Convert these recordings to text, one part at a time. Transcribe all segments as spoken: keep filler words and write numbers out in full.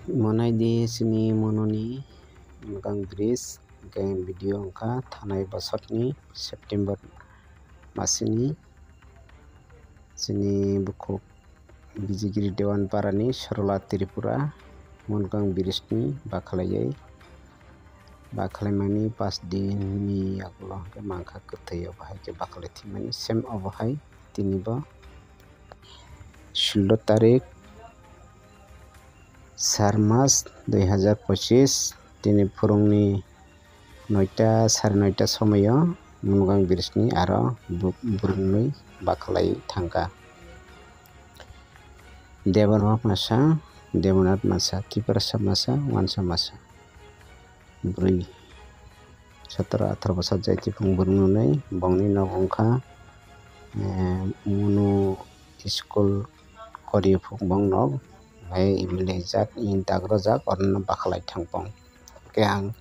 Monai di sini mononi Munugang bridge, hingke video wngkha thanai bosor ni September masini sini bukhuk Bijigiri Dewan Parani Sorola Tripura Munugang bridge ni bakhalaiwi, bakhalai mani pas din ni yagulo hingke mankha kwthwi, obo hai khe bakhalai thwimani same obo hai tini bo sullo tarik sar mas dui hazar pochis tini phurungni noita sare noita somoyo Munugang bridge ni aro bu-, burungnwi bakhalai thangkha. Debbarma masa, Debonat masa, Tiprasa masa, Wansa masa. Bwrwi sotoro atharo bosor jai tongphung burungnwi bongni nok wngkha, eh, Munu school kori phung bong nok, hai M L A jak, in dagrojak, orono bakhalai thangphung. Hingke ang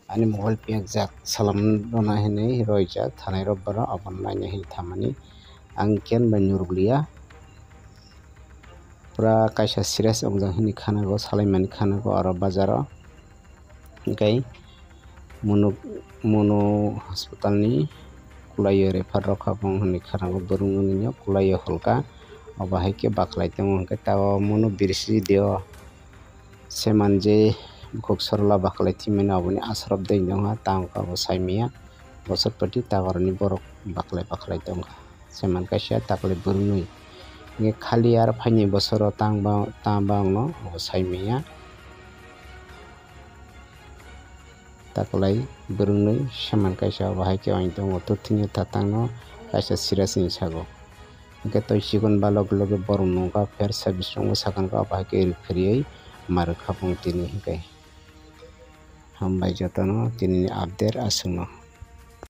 ani mobile piyakjak, salam rwna hinwi roijak, thanai robbaro abono naina hinwi thamani ang ken bai nurukliya. Pura kaisa serious wngjak hinwi khanago, salaimani khanago oro bazaro. Hingke Munu, Munu hospital ni kulaio refer rokha bong hinwi khanago, burung nini kulaio holka, obo hai khe bakhalai tongo. Hingke tao Munu birisi dio seman je bukhuk sorola bakhalai thwimani, oboni asarok dei nongha tang kha bo saimaya, bosor pati taborni borok bakhalai bakhalai tongkha. Seman kaisa taklai burungnwi. Hingke khali aro phaini bosoro tang ba, tang ba wngno obo saimaya. Taklai burungnwi seman kaisa obo hai khe oing tongo, twthwngni tatangno kaisa serious hinwi sago. Hingke twi chikon ba loge loge borok nungkha pher service rokno sakang kha, obo hai khe ri phirwi ma rwkha bung tini hingke. Hambai jotono tini update aswkno.